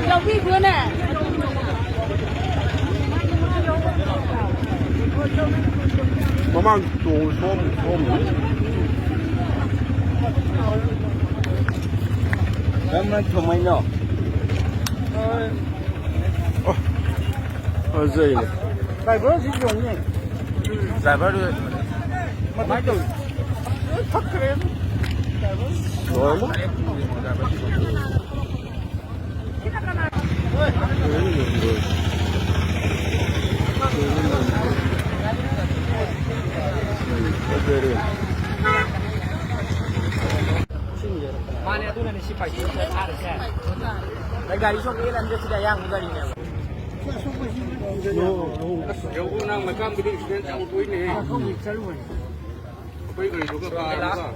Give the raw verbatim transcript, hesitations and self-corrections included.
ꯂꯧꯕꯤꯈꯣꯅꯦ꯫ ꯃꯃꯥꯡ ꯇꯣꯡ ꯁꯣꯝ ꯁꯣꯝ꯫ ꯀꯔꯝꯅ ꯊꯣꯡꯉꯩꯅꯣ? ꯑꯣ, ꯐꯖꯩꯅꯦ꯫ ꯗ꯭ꯔꯥꯏꯚꯔꯁꯤ ꯌꯦꯡꯉꯨꯅꯦ꯫ ꯗ꯭ꯔꯥꯏꯚꯔꯗꯨ ꯀꯃꯥꯏꯅ ꯇꯧꯔꯤ? ꯂꯣꯏ ꯐꯛꯈ꯭ꯔꯦ꯫ ꯗ꯭ꯔꯥꯏꯚꯔ꯫ ꯂꯣꯏꯔꯦ꯫ ꯃꯥꯅꯦ, ꯑꯗꯨꯅꯅꯦ ꯁꯤ ꯄꯥꯏꯊꯣꯛꯑꯒ ꯊꯥꯔꯤꯁꯦ꯫ ꯒꯥꯔꯤ ꯁꯣꯝꯗ ꯂꯝꯗ ꯁꯤꯗ ꯑꯌꯥꯡꯕ ꯒꯥꯔꯤꯅꯦꯕ꯫ ꯌꯧꯕ ꯅꯪ ꯃꯩꯀꯥꯝꯒꯤꯗꯤ ꯑꯦꯛꯁꯤꯗꯦꯟ ꯌꯥꯝ ꯊꯣꯛꯏꯅꯦ꯫ ꯑꯩꯈꯣꯏ ꯒꯥꯔꯤꯗꯨꯒ ꯄꯥꯔꯒ꯫